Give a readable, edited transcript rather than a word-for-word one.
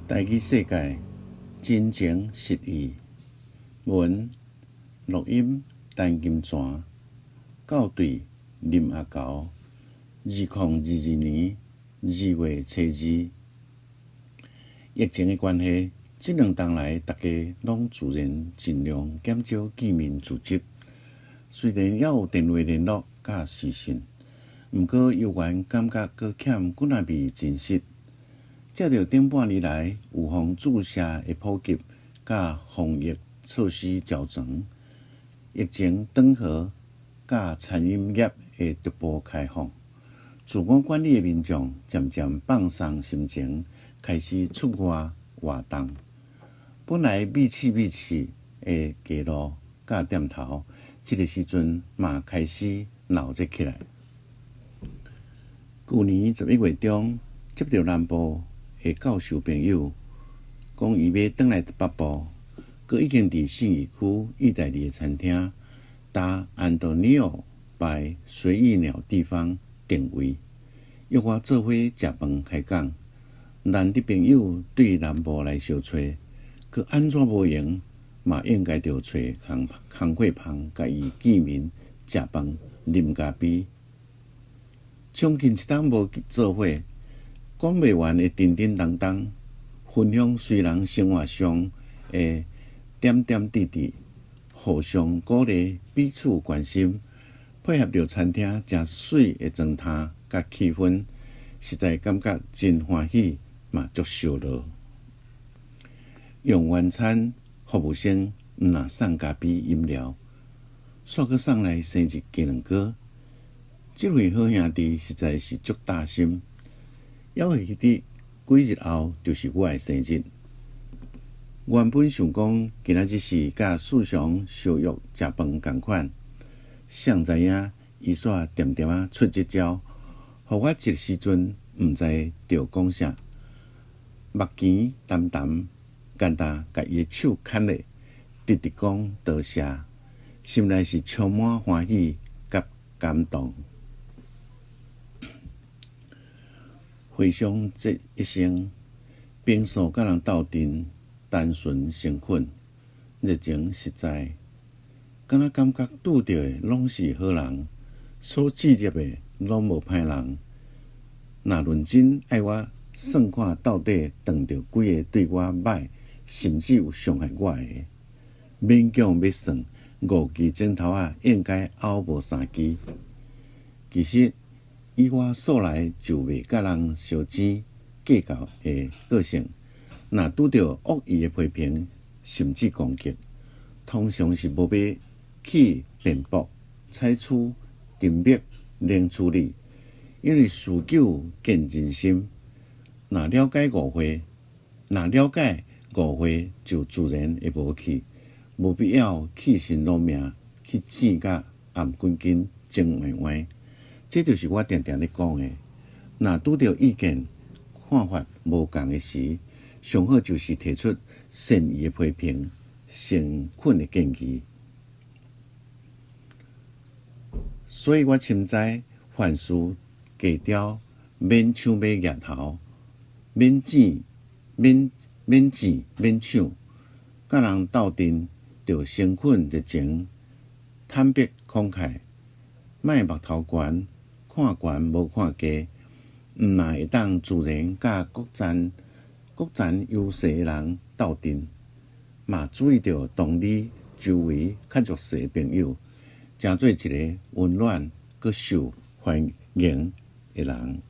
台語世界，真情實意，文錄音陳金泉，校對林阿猴，2022年2月初二。疫情的關係，這兩冬來，大家攏自然盡量減少見面聚集。雖然猶有電話聯絡佮視訊，毋過猶原感覺閣欠幾若味真實。藉著頂半年來預防注射的普及，佮防疫措施調整，疫情轉好，佮餐飲業的逐步開放，自我管理的民眾漸漸放鬆心情，開始出外活動。本來密刺密刺的街路佮店頭，這个時陣嘛開始鬧熱起來。舊年11月中，接著南部的教授朋友講，伊欲轉來北部，閣已經佇信義區義大利的餐廳Da Antonio by 隨意鳥地方訂位，約我做伙食飯開講。難得朋友對南部來相揣，閣按怎無閒，嘛應該著揣工工課芳共伊見面食飯啉咖啡。將近一冬無做伙，講袂完的叮叮當當，分享隨人生活上的點點滴滴，互相鼓勵，彼此關心，配合著餐廳誠媠的裝潢佮氣氛，實在感覺真歡喜，嘛足燒熱。用完餐，服務生毋若送咖啡飲料，煞閣送來生日雞卵糕。這位好兄弟實在是足貼心。猶會記得幾日後就是我的生日。原本想講今仔日是佮素常相約食飯仝款，誰知影伊煞恬恬仔出這招，予我一時陣毋知著講啥，目墘澹澹，干焦共伊的手牽咧，直直講多謝，心內是充滿歡喜佮感動。回想這一生，平素佮人鬥陣，單純誠懇、熱情實在，敢若感覺拄著的攏是好人，所志業的攏無歹人。若論真愛我算看到底撞著幾个對我䆀，甚至有傷害我的，勉強欲算五支指頭仔，應該拗無三支。其實，以我素來就袂佮人相爭計較的個性，若拄著惡意的批評，甚至攻擊，通常是無欲去辯駁，採取沉默冷處理，因為事久見人心。若了解誤會，若了解誤會就自然會無去，無必要去身攏命去爭甲頷緊緊爭歪歪。這就是我定定咧講的。若拄著意見看法無仝的時，上好就是提出善意的批評、誠懇的建議。所以我深知，凡事低調，免搶欲額頭，免爭，免免爭，免搶，佮人鬥陣，著誠懇熱情，坦白慷慨，莫目頭懸。看懸無看低，毋嘛會當自然佮各層各層優勢的人鬥陣，嘛注意著同你周圍較弱勢的朋友，成做一个溫暖閣受歡迎的人。